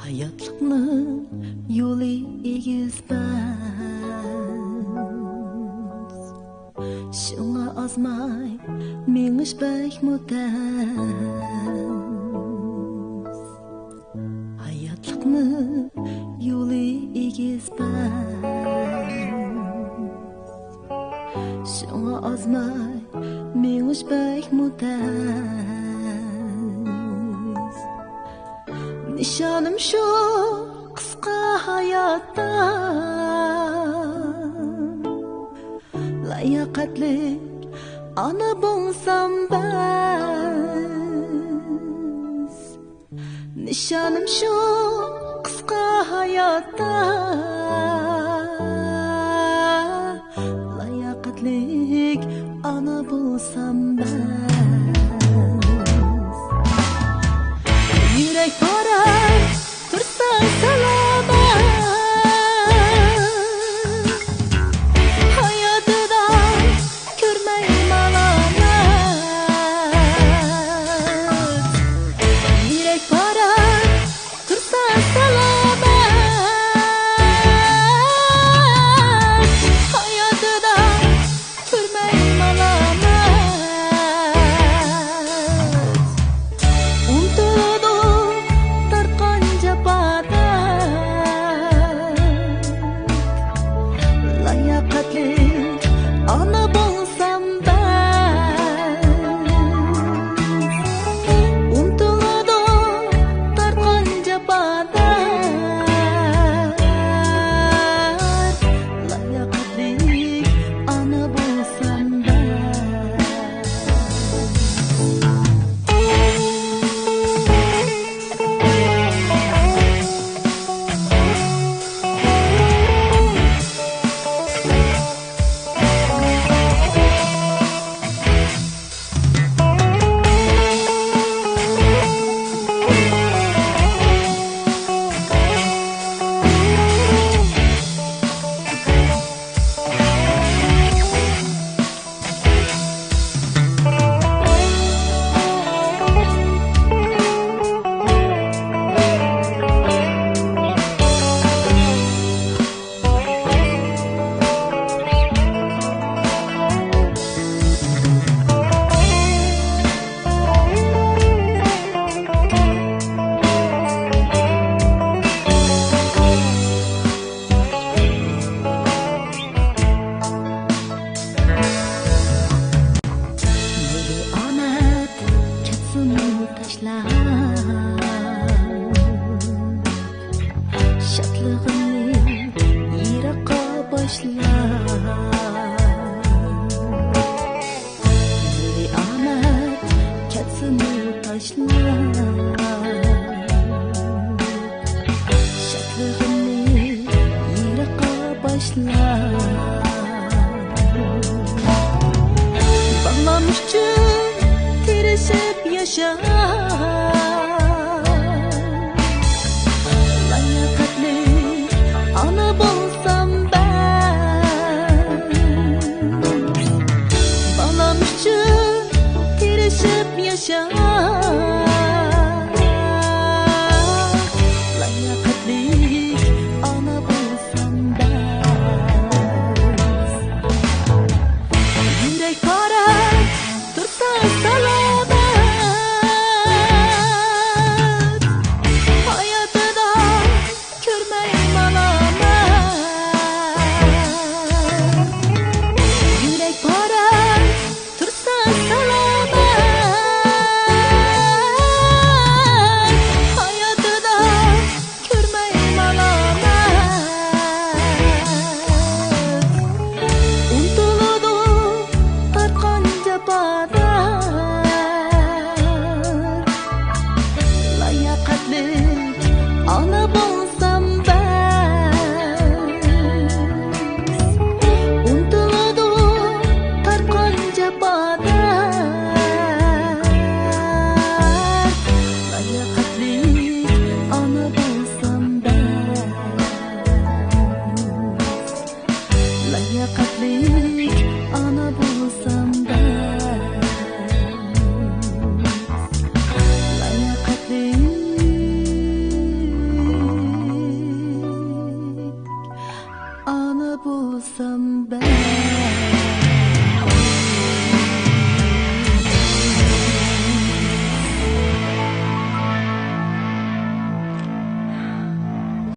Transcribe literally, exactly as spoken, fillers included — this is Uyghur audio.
ھاياتلىقنىڭ يولى ئېگىز پەس، شۇڭا ئازماي مېڭىش بەكمۇ تەس. ھاياتلىقنىڭ يولى ئېگىز پەس، شۇڭا ئازماي مېڭىش بەكمۇ تەس. نىشانىم شۇ قىسقا ھاياتتا، لاياقەتلىك ئانا بولسام بەس. نىشانىم شۇ قىسقا ھاياتتا، لاياقەتلىك ئانا بولسام بەس. يۈرەك پارا تۇرسا سالامەت، ھاياتىدا كۆرمەي مالامەت. يۈرەك پارا تۇرسا سالامەت، ھاياتىدا كۆرمەي مالامەت. ئۇنتۇلىدۇ تارتقان جاپا دەرد، لاياقەتلىك ئانا بولسام بەس. ئۇنتۇلىدۇ تارتقان جاپا دەرد، لاياقەتلىك ئانا بولسام بەس. نېمە ئامەت كەتسۇن تاشلاپ، شادلىقىمنى يىراققا باشلاپ. نېمە ئامەت كەتسۇن تاشلاپ، شادلىقىمنى يىراققا باشلاپ. بالام ئۈچۈن تىرىشىپ ياشاپ، لاياقەتلىك ئانا بولسام بەس. بالام ئۈچۈن تىرىشىپ ياشاپ،